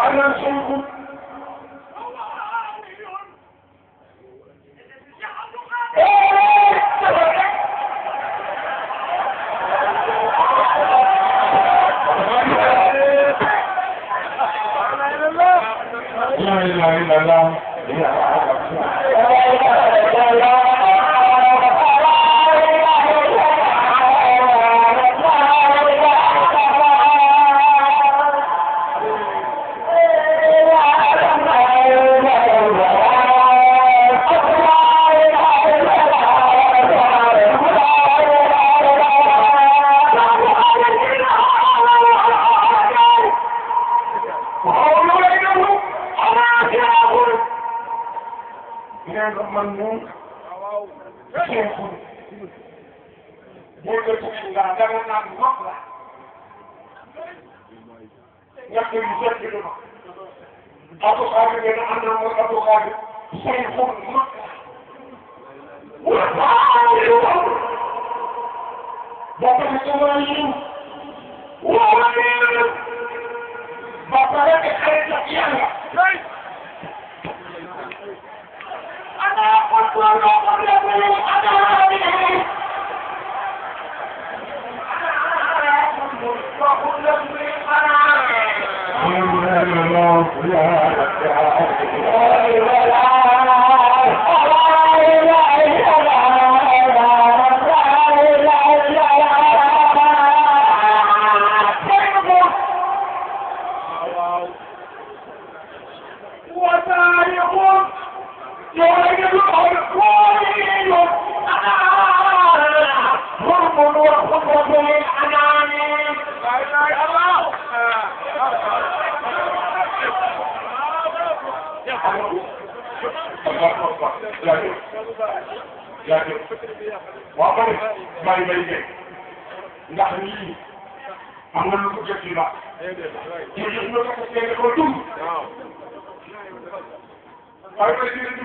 أنا شيخ لا إله إلا الله ممنون شيخ بولد إلا درنا المقلع يقول يسجل أبو خالد أنا أبو خالد شيخ المقلع بطل التوالين وعلينا بطلت الحياة يلا أنا قلت له قبل أنا وأقول ما يبين نحن أمر الجزيرة يجب أن تكون أيضا يجب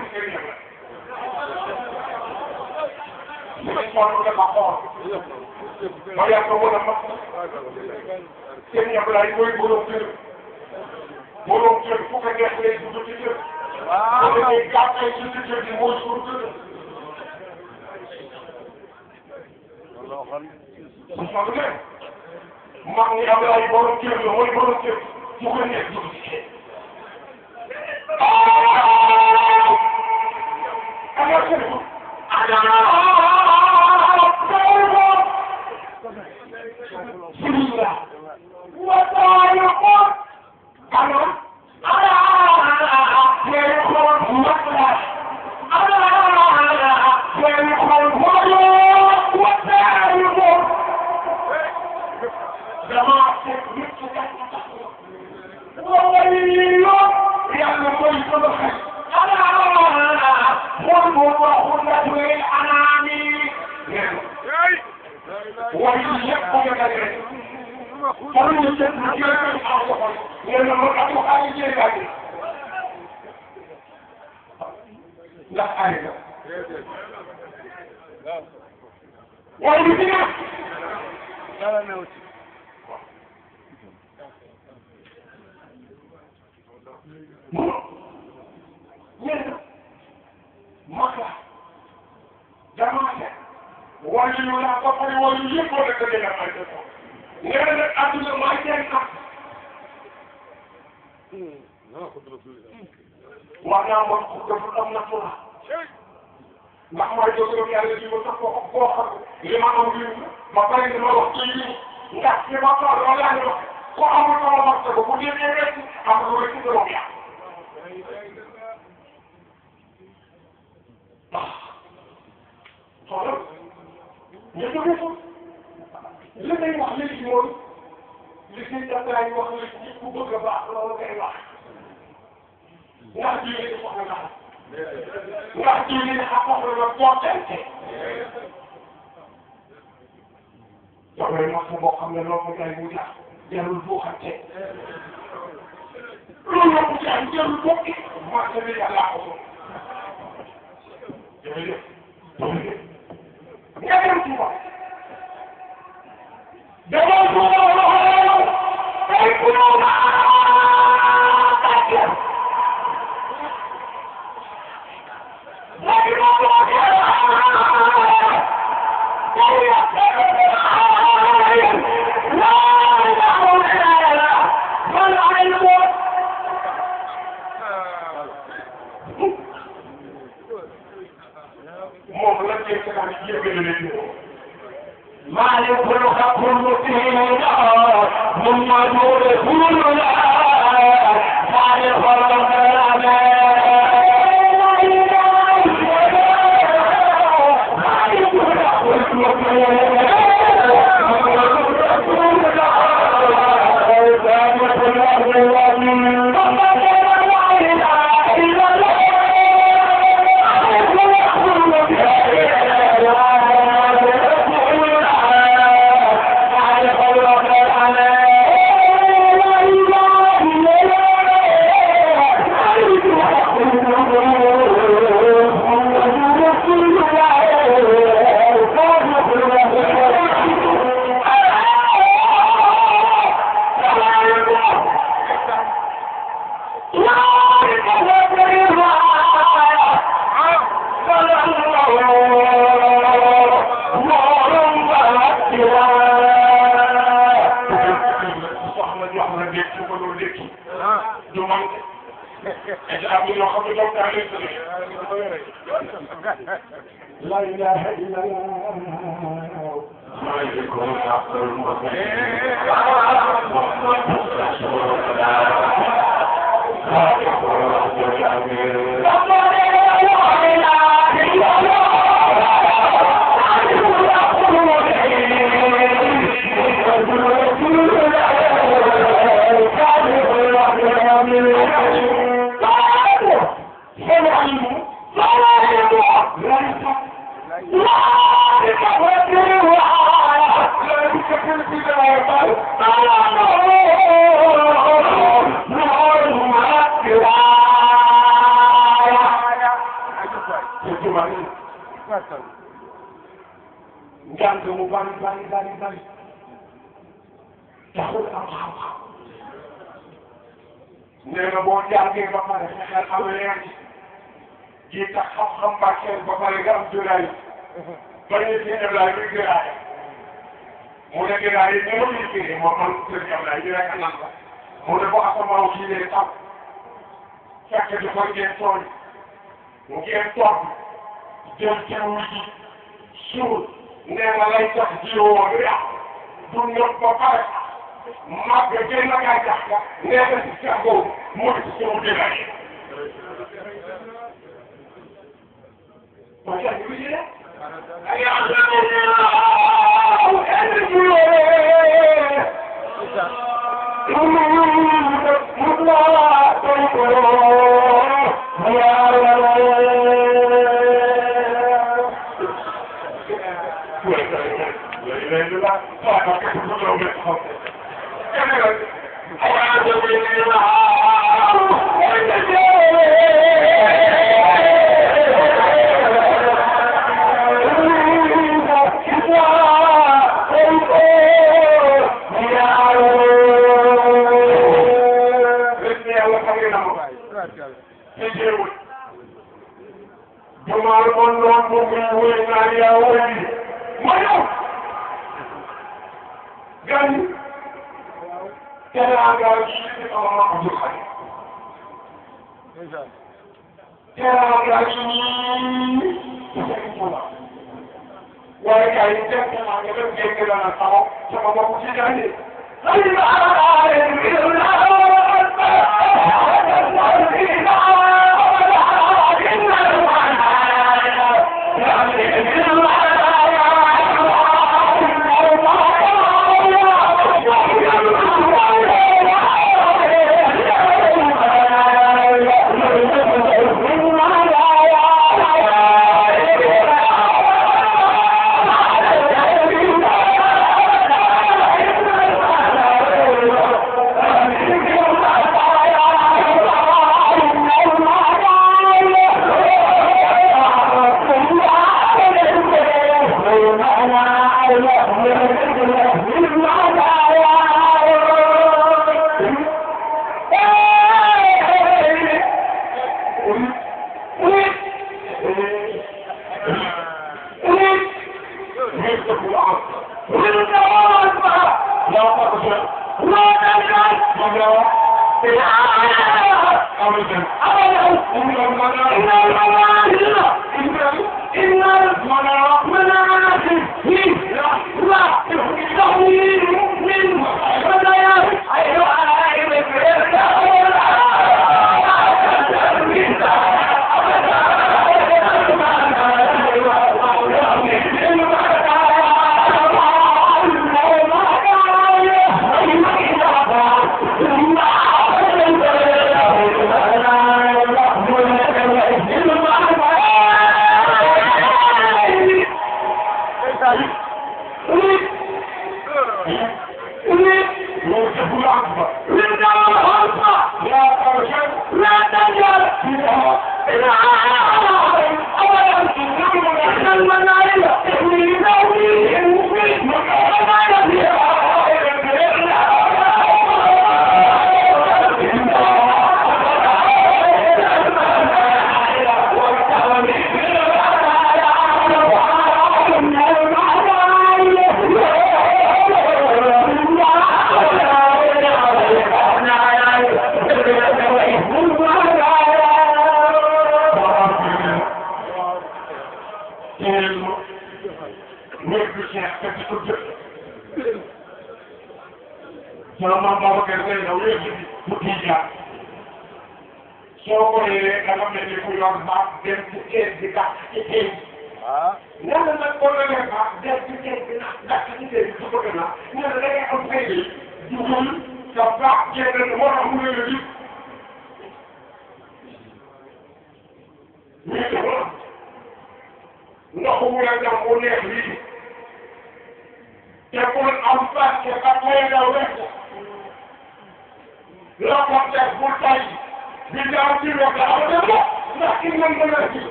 moom la cee seetaan yëgale leen ñu مالك الحق المتين محمد رسول الله خالق الرحمن مالك الحق المتين محمد رسول الله خالق الرحمن لا إله إلا الله مالك الحق المتين محمد رسول الله خالق الرحمن njàng mu bari taxul am xam-xam nee na boo jàngee ba pare fexeel am leer ji tax xam-xam bàkkeel ba pare nga am juraay bañ a fi Ablaye muy gëraay mu ne gëraay yi ni ma ñuy firee moom man sëñ Ablaye ñu rek a nan la mu ne bu asamaan kii lee taw fekk di ko ngeen tooñ ngeen toog jël teewu ji suul nee na lay tax jiwoo du yàq du ñëpp ba pare màgg génn gàncax ga nee na si sa boobu mooy si suñu gëraay yi. waaye daal di ko jëlee. ay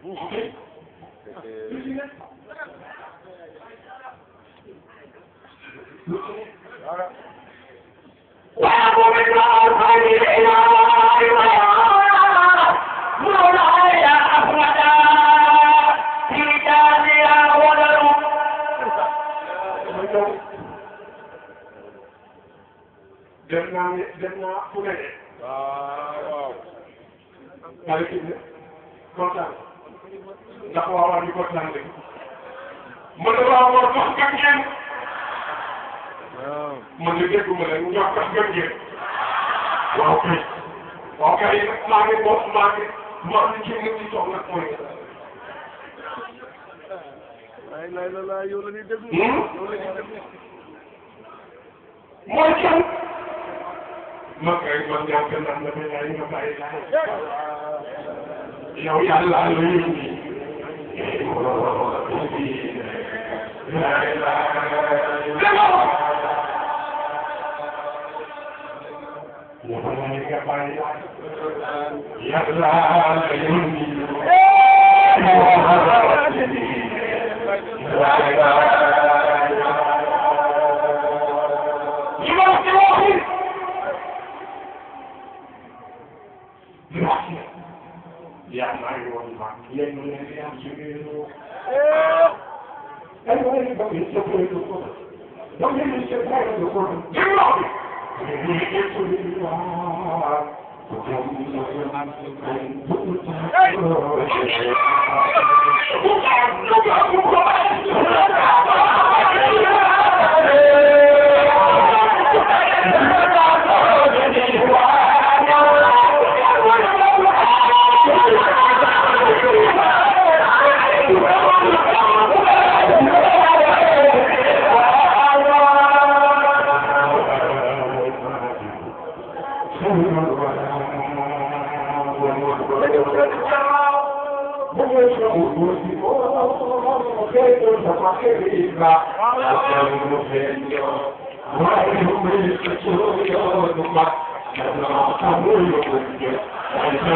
Thank you. Yeah.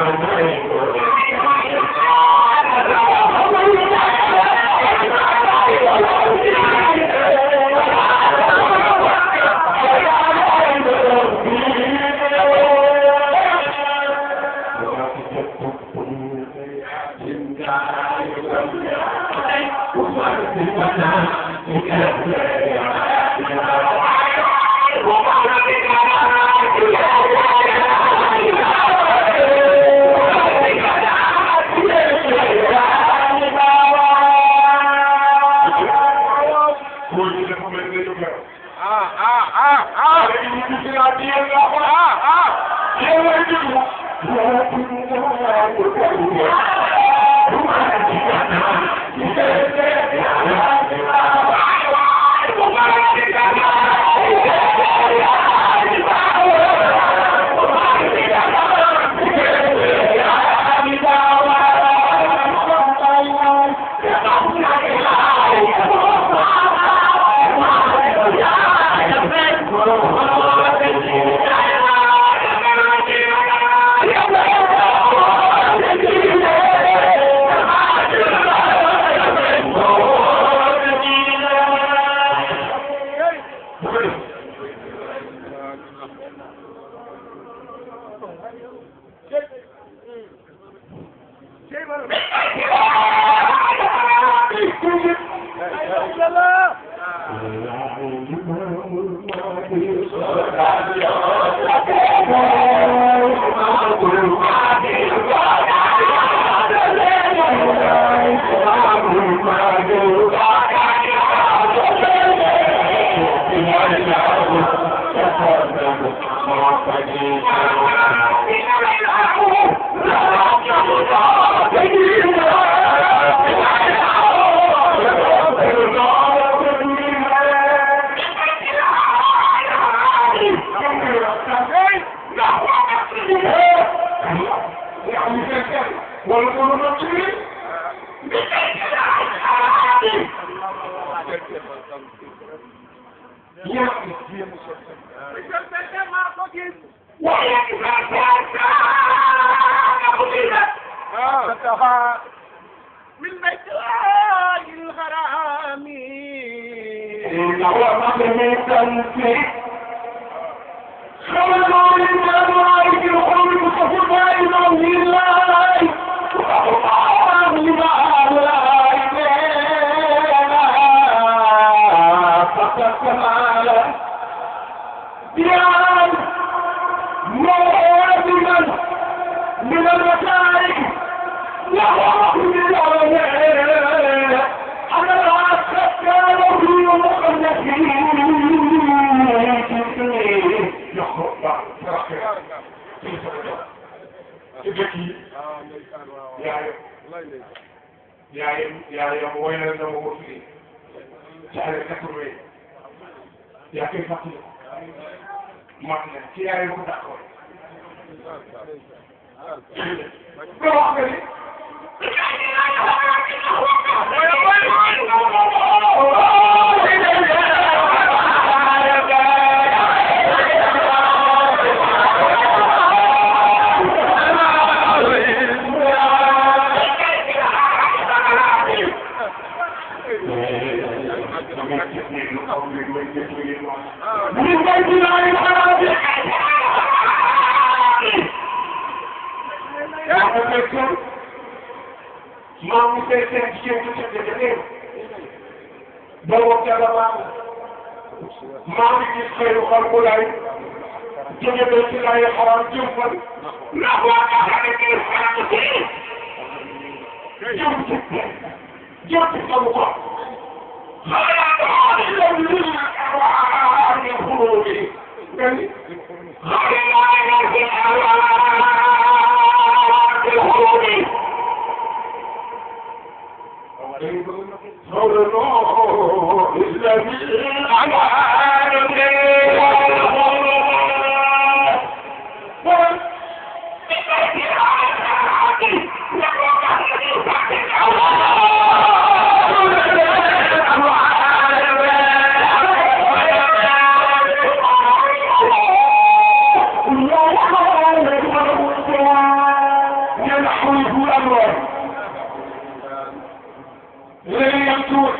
léegi yam tuur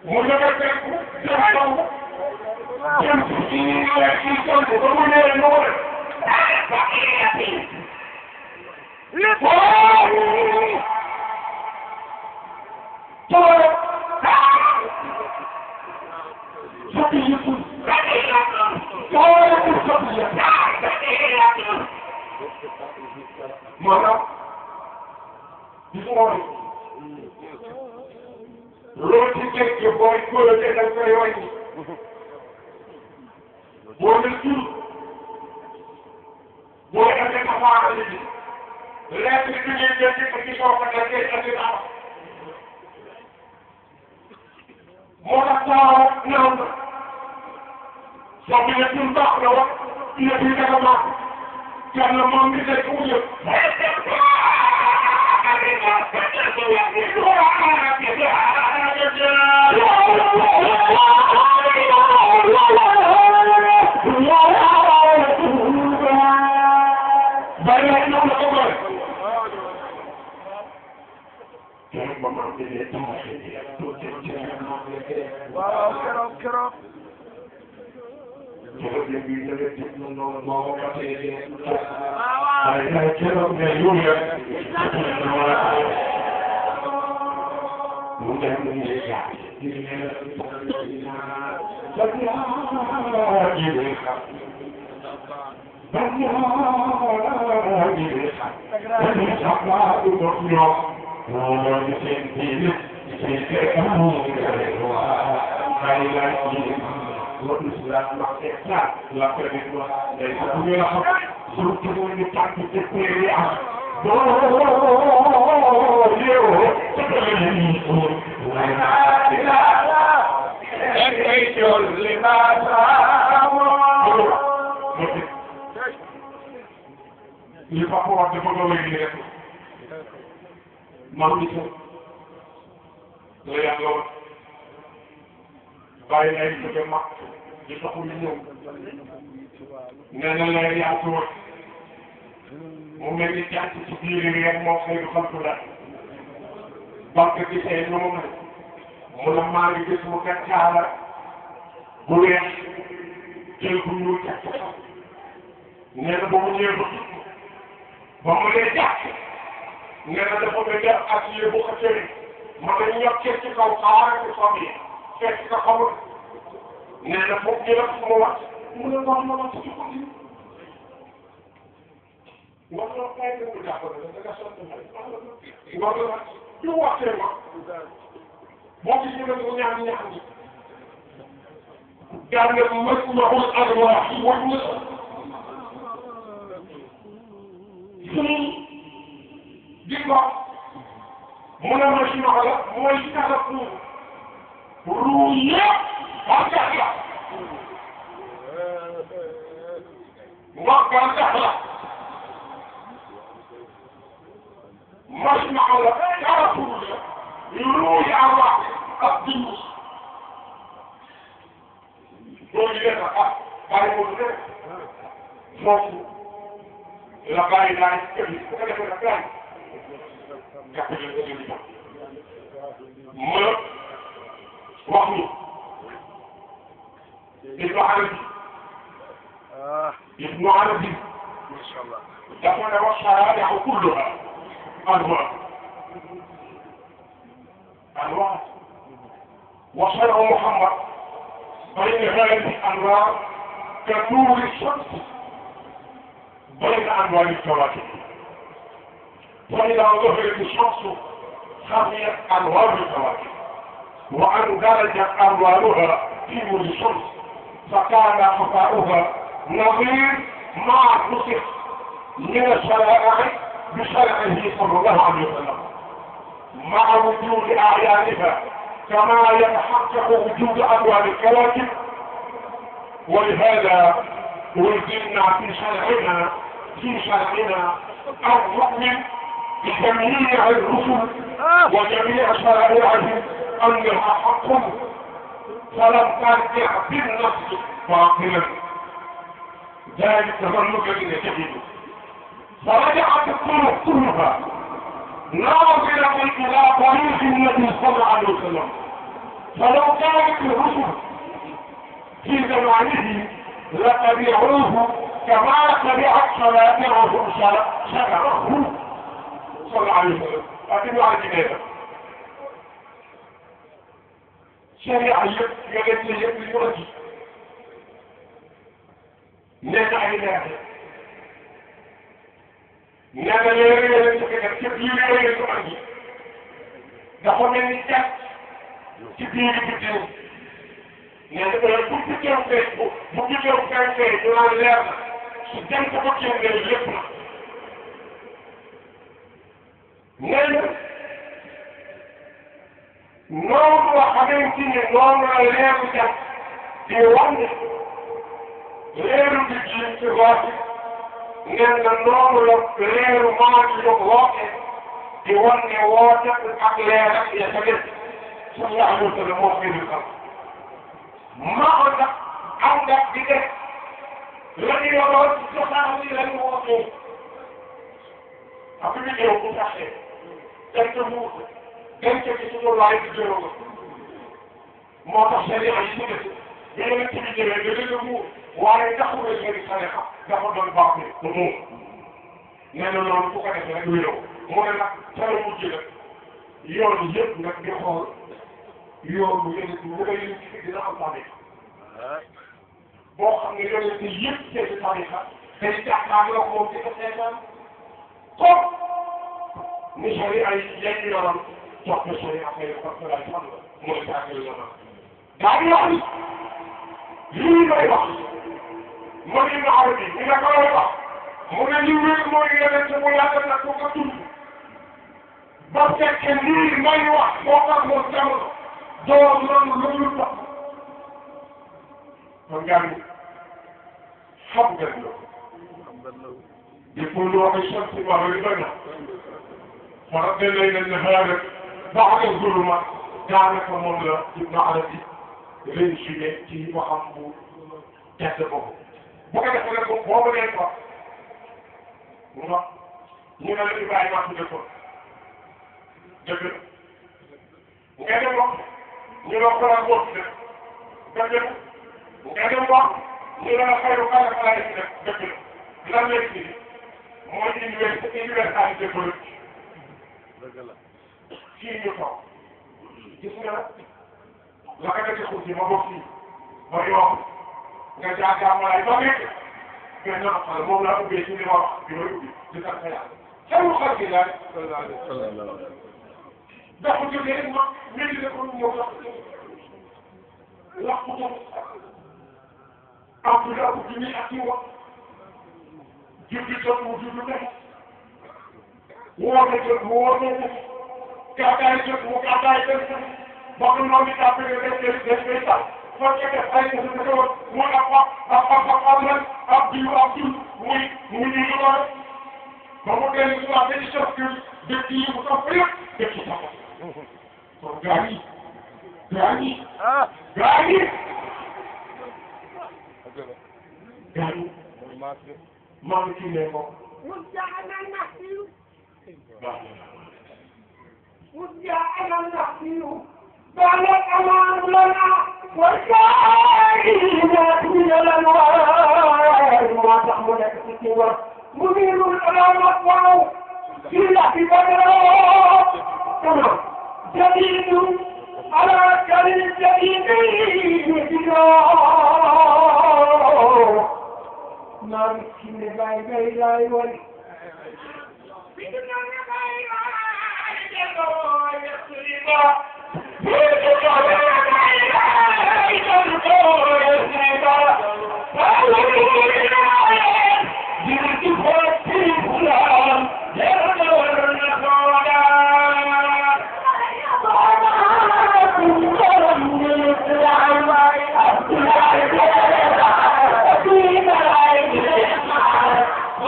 mu jóge fekk dem taw dem ci tool ba mu nee noonu maanaam gis nga loolu ci géej gi booy góor da nga koy wàññi boo ne tur boo amee xabaar yi lekk bi ñuy jël ci soo ko defee andi naa moo tax saa naaw na soo bi ne tur baax na wax yëpp yi dafa baax kenn moom mi nekk mu yëpp keroog la prévision day sax ñu la xam surtout ñu tànk ci kuréel yi am li fa ko wax dafa doon léegi rek maam ni la yàlla woon bàyyi ay jóge mag di taxul ñëw nee na leer yaatu woon mu mel ni jàpp ci biir yi rek moo xëy du xam la banque gi tey nu mu mel mu la maa ngi gis mu gàccaala bu weex jël bu ñuul teg ko sax nee na ba mu ñëwee ba mu dee jàpp nee na dafa mel ni atelier bu xëccëri ma nga ñokkee ci kaw xaar ci xob yi fekk ka xamul nee na foofu ñu la fu mu wax mu ne wax ma wax ci côté wax la kay ko jàppale da nga sotti wax la lu waxee ma boo gis ñu ne ko ñaan ñaan ñi daan na masmahul arwaax wal nus di ko mu ne masmah la mooy kalafu ruu yëpp gàncax la wax gàncax la masmah la kalafu ruu yi arwaax ak bindu boo ñu def ah bàyyi ko du foofu la bàyyi laaj kër yi bu ko defee nag laaj jàpp leen ko jëli ma wax ni Ibnu Arabi Ibnu Arabi dafa ne wa sharaa'u kulluha anwaa anwaa wa shar'u Muhammad بين هذه الأنوار كنور الشمس بين أنوار الكواكب فإذا ظهرت الشمس خفيت أنوار الكواكب وأندرجت أنوارها في نور الشمس فكان خفاؤها نظير ما نسخ من الشرائع بشرعه صلى الله عليه وسلم مع وجود أعيانها كما يتحقق وجود أنوار الكواكب ولهذا ألزمنا في شرعنا أن نؤمن بجميع الرسل وجميع شرائعهم أنها حق فلم ترجع بالنص باطلا ذلك ظنك لنجده فرجعت الطرق كلها ناظرة إلى طريق النبي صلى الله عليه وسلم. فلو كانت الرسل في زمانه لتبعوه كما تبعت شرائعه شرعه صلى الله عليه وسلم. أتبعوا على الجنازة شريعة يبدو نزع إلهي نزع إلهي كبير إلهي دخل من الجد كبير جدا نزع بكتير فيسبوك بكتير فيسبوك دولار لابا سدان كبكتير من اللبنة نزع نور وحبيبتي نور لابا ديوانه leeru bi ci ci woote ngeen na noonu la leeru maa ci woote di wan ne woote ak leer ak ya ca des sallallahu alayhi wa sallam moo koy xam maa nag ànd ak di def la ñu yoroon ci cosaan yi la ñu wootee ak bi ñëw bu taxee dañ ko muut dañ ko ci suñu laay di jëloon moo tax sharia yi ci def yeneen ci bi ñëwee da leen a muut waaye taxul la ñu tarixa dafa doon baax ne ba moom nee na loolu bu ko defee rek wéyoo mu ne nag ca la mujj nag yoon yëpp nag di xool yoonu yeneen bu nga yeneen ci dina am tarixa boo xam ne yeneen ci yëpp seen tarixa day jàkkaarloo moom di ko seetaan comme ni sharia yi yenn yoon jox na sharia xëy na parce que laay xam la mooy jàkkale yoonam daa di wax ni lii may wax man Ibn Arabi ñu ne ko lay wax mu ne li wér mooy yeneen ci mu yàgg nag ko ko tudd ba fekk lii may wax boo ko moom jamono doo loolu loolu tax kon ngaan xam nga loolu il faut ñu wax sant si wax li doy na فرد لنا النهار بعد الظلمة كانت مملة ابن عربي رنشي محمد كتبه بكرة كنا بوابة نيكوا نونا الإبراهيم ما تدخل جبل نعم وقت نونا قرآن وقت جبل نعم وقت نونا خير قال فلا جبل لم يكن mooy université de politique fii ñu toog gis nga la ka def ci ma bokk fii ma yokk nga jaakaar ma lay ba nekk mais non xale moom laa ubbee ci li ma wax bi may ubbi di sant yàlla xelu xel gi laaj ndax bu jógee rek ma métti na ko ñëw wax ko tam am plus ak bi muy ak ci wax jubbi jot mu jublu nekk woor na jot mu woor na nekk gàddaay jot mu gàddaay def bokk noonu bi tàppale def koy tax soo ko def ay def na ko muy ab diw muy ñu doon ba mu dellu si waat dañuy def que dëkk yi mu topp yëpp dëkk yi taxaw kon gaa yi maa ngi ciy ne ko. مجعنا النحل بعد الأمان لنا والكائنات من الأنوار ما تحملك السوى منير الأمام أطلع في لحظة بدر كما جديد على كريم جديد ما بكين باي باي لاي ولي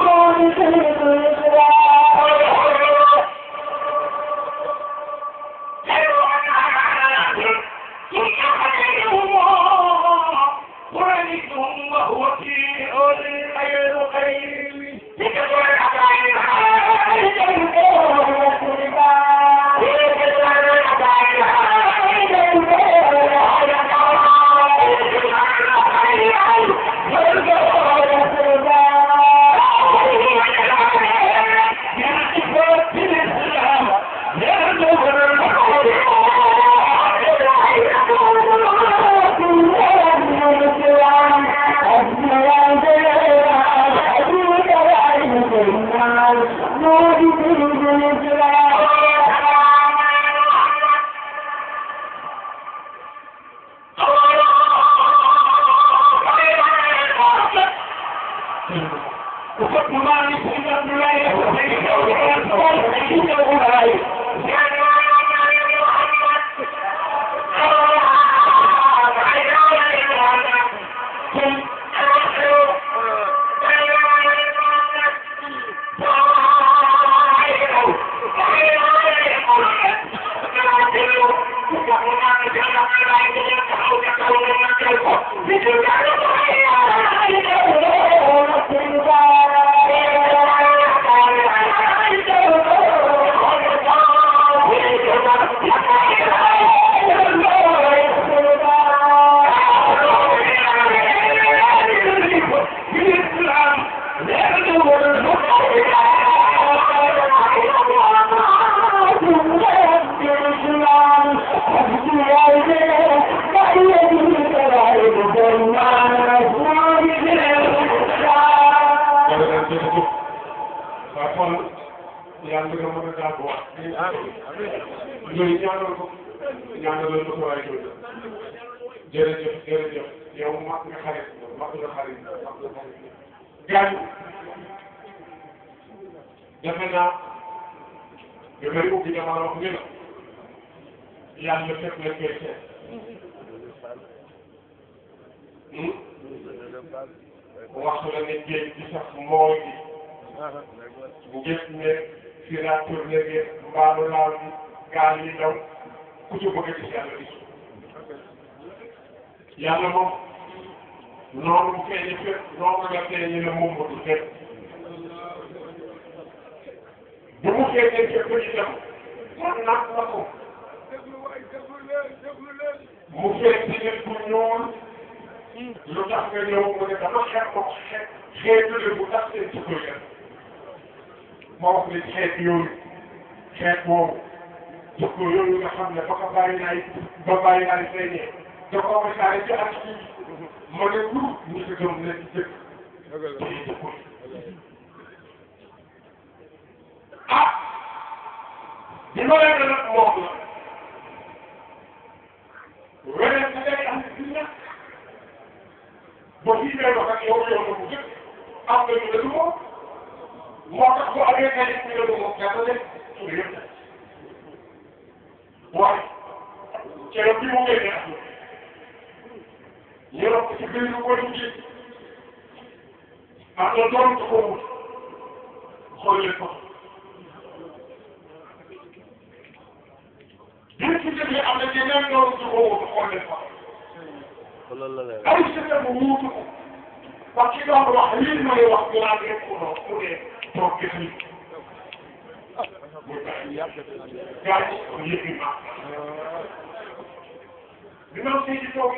Hello. wax la ne géej gi sax mooy ngeen ne siratur ne bi mbaalu laal bi gaal yi daw ku ci bëgg a gis yàlla gis yàlla moom noonu mu feeñe fépp noonu la feeñe la moom du fépp bu mu feeñee fépp itam man naat na ko mu feeñ ci nit bu ñuul lu tax nga ñëw mu ne dama xeex ko xeetu bu tax seen ci koy def ma wax ni xeet yooyu xeet boobu jikko yooyu nga xam ne ba ko bàyyi naay feeñee da ko wasaare ci ak ci ma ne lu ñu ko gëm ne ci dëkk ci jikko ah bi ma leen nag moom la weneen sa day am ci ñàkk ba fii ngay wax ak yow yow bu jëkk am na ñu ne du moom moo tax bu amee ay ñu ne du moom gàtt leen suñu yëpp waaye ceeb bi mu ngay ne am yoroon ko ci biir lu ko liggéey am na doom du ko wut xool leen ko bi ci jógee am na yeneen doom du ko wut xool leen ko ay système bu wuutu ko parce que doon wax lii may wax ñu naan rek ko noonu mu dee toog gis ni muy bàyyi gars yi kon yëg ma bi ma sëy di toog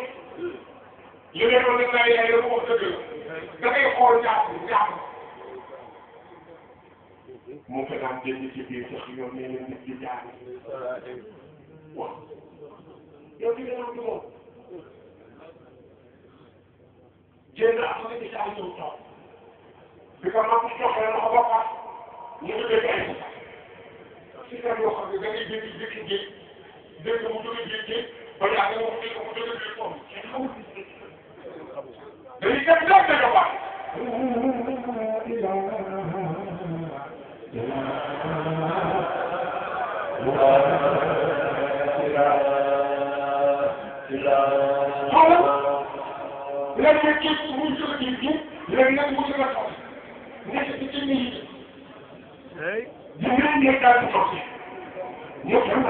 li leen doon def naa yaay la ko dëgg la da ngay xool jàpp mu ko daan jënd ci biir sax yow nee na nit di jaar waaw yow di nga am du moom jéem a am na ci saa yu taw bi ko mag joxee la ko bokkaat ñu ngi dégg ay si kan yoo xam ne da ngay dégg dégg mu jóge géej ba yàgg nga wax dégg mu jóge géej tool kenn xamul dañuy def lépp dañoo baax. léegi nag kii muy jóge ci ji léegi nag mu jóge tool nekk ci ci nit yi di ngeen ngeen daal di toog ñu xam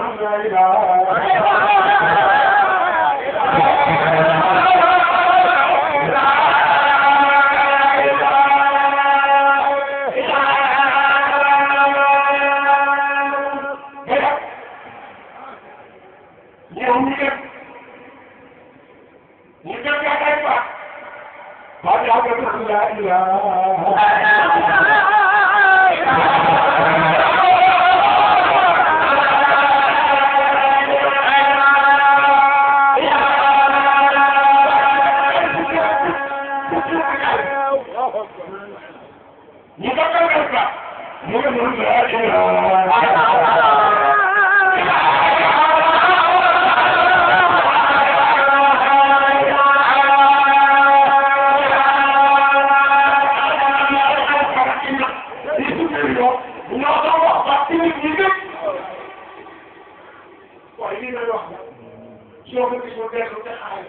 soo ko gisoo dellu te xaay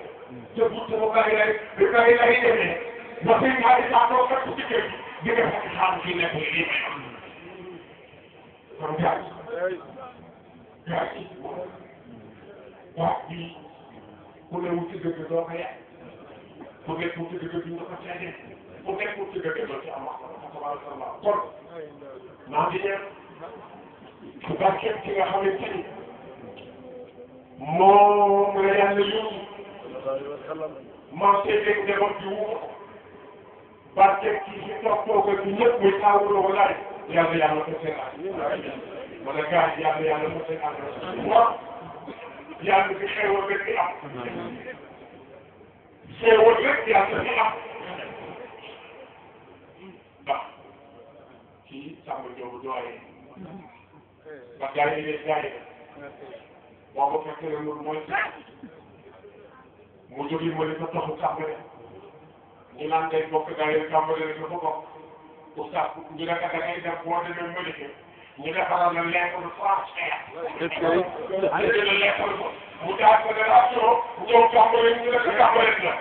te bu te ba bàyyi lay demee ba sëñ ñaari saa doo fekk ci kër gi di nga fekk xaar ci nekk lii may am kon gars yi waa bii ku ne wuti dëgg doo ko yàq ku nekk wuti dëgg bi nga ko seetee ku nekk wuti dëgg doo ci am wax kon maa ngi ñëw ci barkeem ci nga xamante ni moom la yàlla yóbbu maa ngi dégg njaboot bi wu barkeem ci si toog toogal bi ñëpp muy taawuloo walaay yàlla ko seetaan ma ne gars yi yàlla ko seetaan waaw yàlla fi xeewal rek di am xeewal rek yàlla fi am ndax kii sàmm joobu doole ba gars yi des gars yi boo ko fekkee loolu mooy mu jógee ma ne ko taxu kàmbale ñu naan day bokk gars yi kàmbale rek dafa bokk oustaz ñu ne da ngay def boo demee Malika ñu defaral la lekk lu français la lekk mu daal fédération ñëw kàmbale ñu ne ko kàmbale la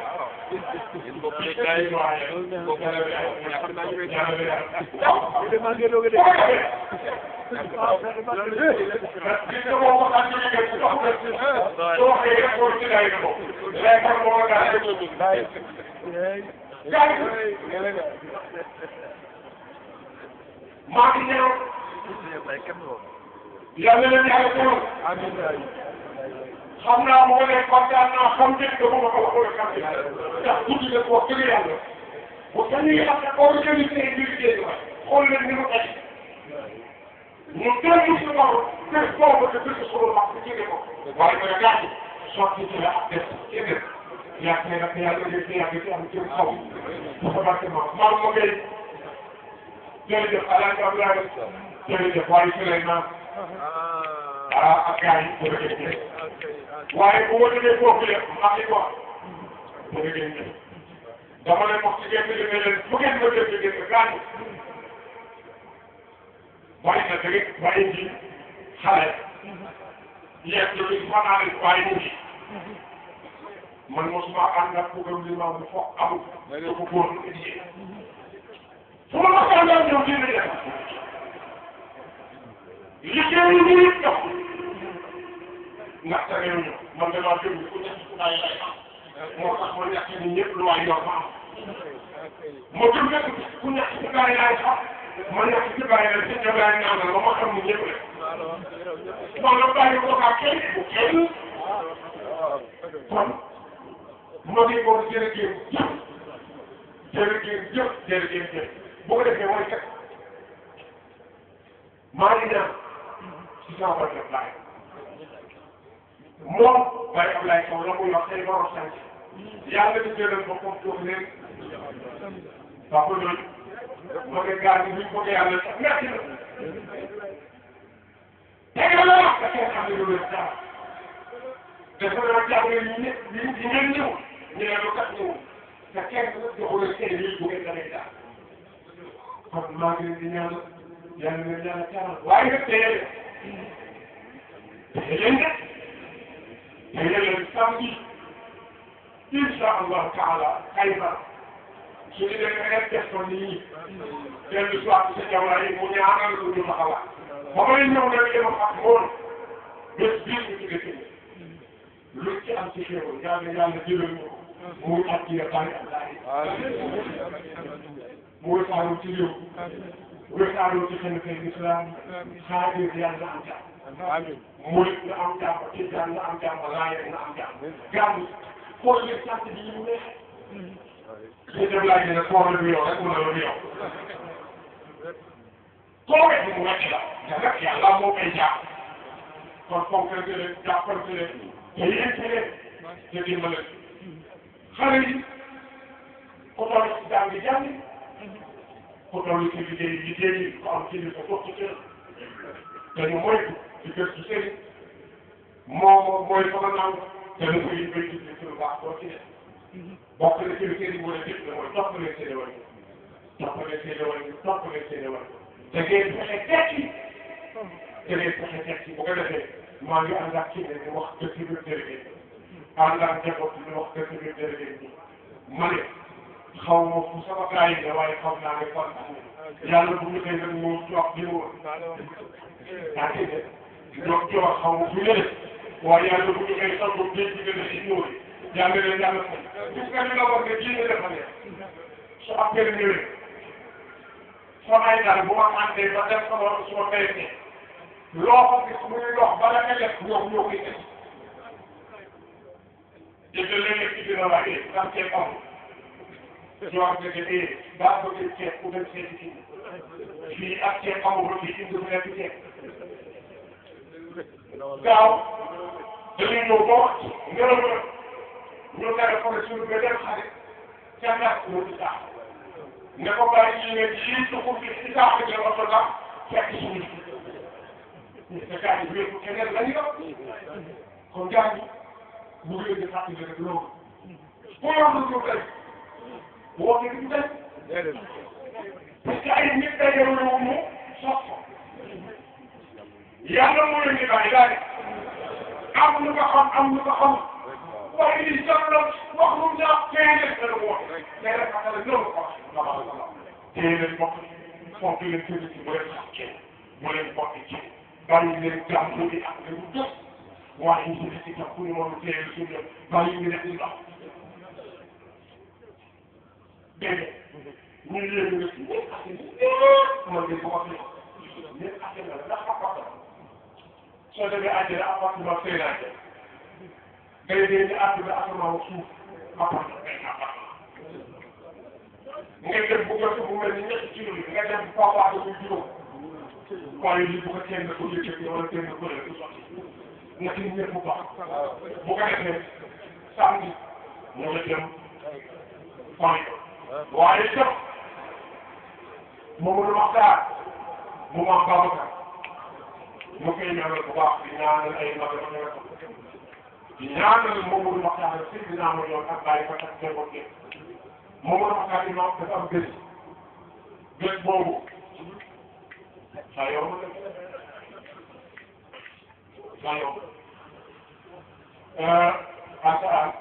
maa ngi ñëw yàlla leen yàlla teewul xam naa moo ne kontaan naa xam ngeen que moom la ko waxoon xam ndax guddi la ko wax dëgg yàlla bu dañuy xam ne organisé bi liggéey la xool leen ni mu tey ñu dellu si loolu bés boobu te bés solo mag bi jege ko waaye mooy gàtt sotti ci la ak des ci des yàgg ne nag yàlla def ci yàgg ci am ci xaw dafa barke ma maam ma ngay jërëjëf Alaaji Abdoulaye jërëjëf waaye Souleymane ak gars yi jërëjëf waaye bu ma demee foofu yëpp maa ngi ko wax jërëjëf dama leen wax ci gerte gi ne leen fu ngeen ma jënd gerte gaañu bàyyi na dëgg bàyyi ji xale yeeg lu ñu fanaan bàyyi mu ngi man mosuma ànd ak programme bi ma foog amul dafa góor lu indi fu ma la ko àndal ñëw dina def liggéey yi ñuy dox ndaxte réew mi man damaa déglu ku nekk ku bàyyi lay am moo tax ma ñàkk ni ñëpp lu waay yor ma am ma gëm nekk ku nekk ci bàyyi laay xam ma nekk ci bàyyi la ci ñoom ñaanal ba ma xam ni ñëpp la man la bàyyi ko kaa kenn bu kenn kon ma ngi ko jërëjëf bu ko defee mooy kat maa ngi ñaan ci sama bopp laay moom Baye Ablaye Sow la muy wax tey borom sant yàlla di jëlal boppam toog leen wax ko loolu ma ngi gaar bi buñ ko yàlla sax merci na tey la wax da ngeen xam ne lu leen jaar dafa doon jàngale ñu ne ñu ngeen ñëw ñu ne lu kat ñëw te kenn joxu leen seen lii bu ngeen damay jaar kon maa ngi leen di ñaanal yàlla na yàlla caaral waaye nag tey leen leen samedi incha allahu taala xayma su ñu demee rek def ko nii dellu soit sa jaww yi mu ñaanal lu ñu taxawaat ba may ñëw nag yéen a moom bés bii ñu tuddee ci lu ci am ci xéewal yàlla jëlal ñu mu at ci bari mu wësaaru ci réew wësaaru ci xen fay islam xaadir yàlla am jàmm murit na am jàmm tijaan na am jàmm laayeen na am jàmm gàmm xool leen sant bi ñu neexee li dem laaj ne koor bi yow rek mu ne la yow koor bi mu wàcc la te nag yàlla moo koy jàpp kon fonkante leen jàppante leen te yéente leen te dimbale xale yi ku toll ci jàng ku toll ci liggéey ku am kilifa toog ci kër dañu moytu ci kër ci sëriñ moom mooy sama nang te lu ko yi bay gis ci lu baax doo ci def bokk na ci lu sëriñ mu ne def na mooy topp leen seen wàll te ngeen fexe tekki bu ko defee maa ngi ànd ak ci ne wax dëkk bi jërëjëf ànd ak njaboot bi wax dëgg bi déedéet ma ne xaw ma fu sama gars yi ne waaye xam naa ne fan yàlla bu ñu koy nag moo jox bi mu woon yaa ngi dégg ñoom jox xaw ma fu ñu def waaye yàlla bu ñu koy sax ba géej gi gën a si ñëw yàlla leen yàlla fay gis nga li nga war ne jiite dafa ne su affaire ñëwee samay daal bu ma àndee ba def sama suma béykat loo ko gis muy dox bala nga def ñoom ñoo koy def jënd léeg-léeg ci biir waaye ndax ceeb amul soo am nga ne daa bëgg ceeb ku dem seeti kii fii ak ceeb amul ba fii indi bu nekk ceeb gaaw dañuy ñëw ba wax ngelaw la ñu téléphone suñu beneen xarit ca ndax mu ci sax ne ko bàyyi yi nga ji tuxul ci ci sax ci la oto la fekk suñu ñu te gars yi wéeku keneen la ñu def kon gars yi mu ngi leen di fàttali rek loolu pour yow lu ñu tey woote du tey parce que ay nit dañoo ñëw mu sos ko yàlla moo leen di bàyyi daal am lu nga xam am lu nga xam waaye li sax la wax lu ñaaw téye leen dana woote mais rek xam nga loolu ko wax téye leen bokk fonk leen tëdd ci bu leen sax kenn bu leen bokk ci bàyyi leen jàmm di ak lu def waaye ñu ngi ci tax ku ñu mën a téye suñu bàyyi ñu def ñu dox dégg ñu yéen nga ci ñëpp ak man de bu ko fi ñëpp ak la ndax appartement soo demee àjjana appartement fay naa jël day dee ni àdduna asamaan suuf appartement nga dem bu ko bu mel ni ñetti kilo bi nga dem papa da muy juróom waaye lii bu ko kenn ko yëkkati wala kenn ko yëkkati sotti nga ci ñëpp bu baax bu ko defee samedi mu la dem fay waaye itam Mamadou Makhtar mu maam Babacar mu koy ñaanal bu baax di ñaanal ay magam di ñaanal Mamadou Makhtar si dinaa ma yoon ak bàyyi ko ak njaboot gi Mamadou Makhtar imam dafa am bés boobu saa yomb saa yomb asalaam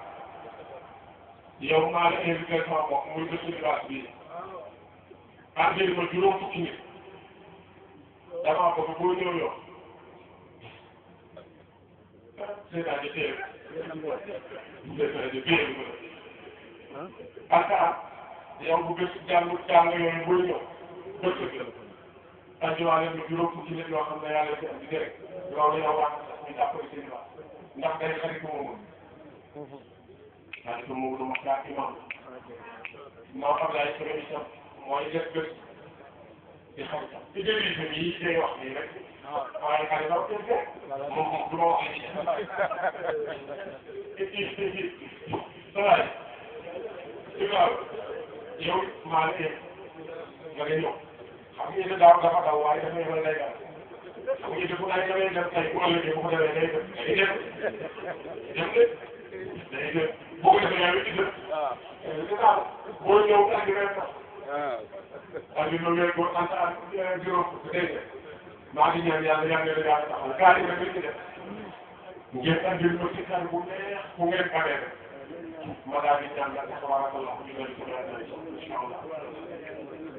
yow maa la invité sama bopp muy bésu village bii àndil ma juróom fukki nit damaa bëgg boo ñëw yow c'est-à-dire teel c'est-à-dire bien asalaam yow bu bésu jàng yooyu boo ñëw bésu bi andiwaale ma juróom fukki nit yoo xam ne yàlla ci am di rek loolu yow wax ñu jàppale seen wax ndax day xarit moomu xarit moomu du Makhtar imam moo xam laay sama itam mooy def bés di xaritam ci début bi yi day wax nii rek waaye xaritam moom du ma wax nii salaay waaw yow maa ngi nga ne ñëw xam nga daaw dafa daw waaye dafa yebal day daal xam nga defu naa damay dem tey bu ëllëgee bu ko demee day dem day dem day dem boo ko defee yaa ngi ci def boo ñëw andi rek sax andi lu ngeen ko sant ak juróom day dem maa ngi ñaan yàlla yàlla na yàlla taxaw gaa yi rek ci def ngeen andil ma ci kan bu neex bu ngeen paree rek ma daal di ñaan yàlla tabarakallah ñu bëri ci yàlla incha allah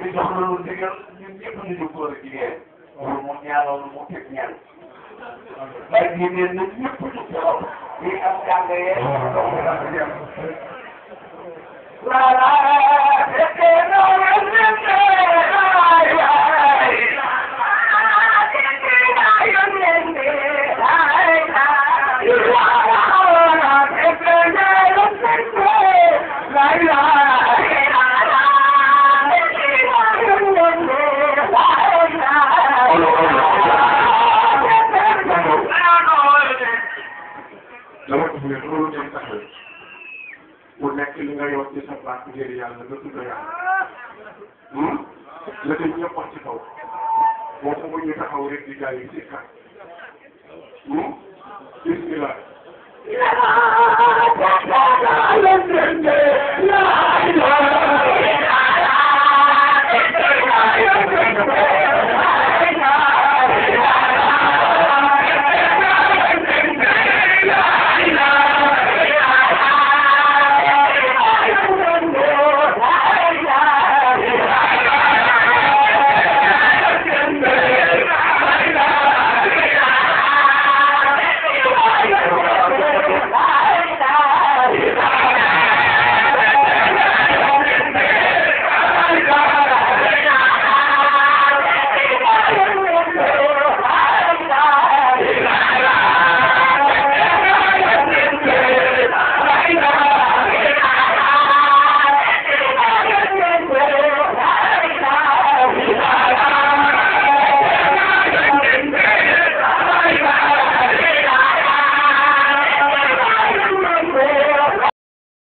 bi jox na lu ndigal ñun ñëpp ñu jóg góor ak jigéen loolu moo ñaanal moo teg ñaan waaye ñu ne ñun ñëpp ñu taxaw ñi am jàng yee donc dafa dem la la fekk na ku nekk li nga yor ci sa baat ngir yàlla nga tudd yàlla la koy ñëpp wax ci kaw boo ko ñu taxaw rek di jaay ci kat bismillah la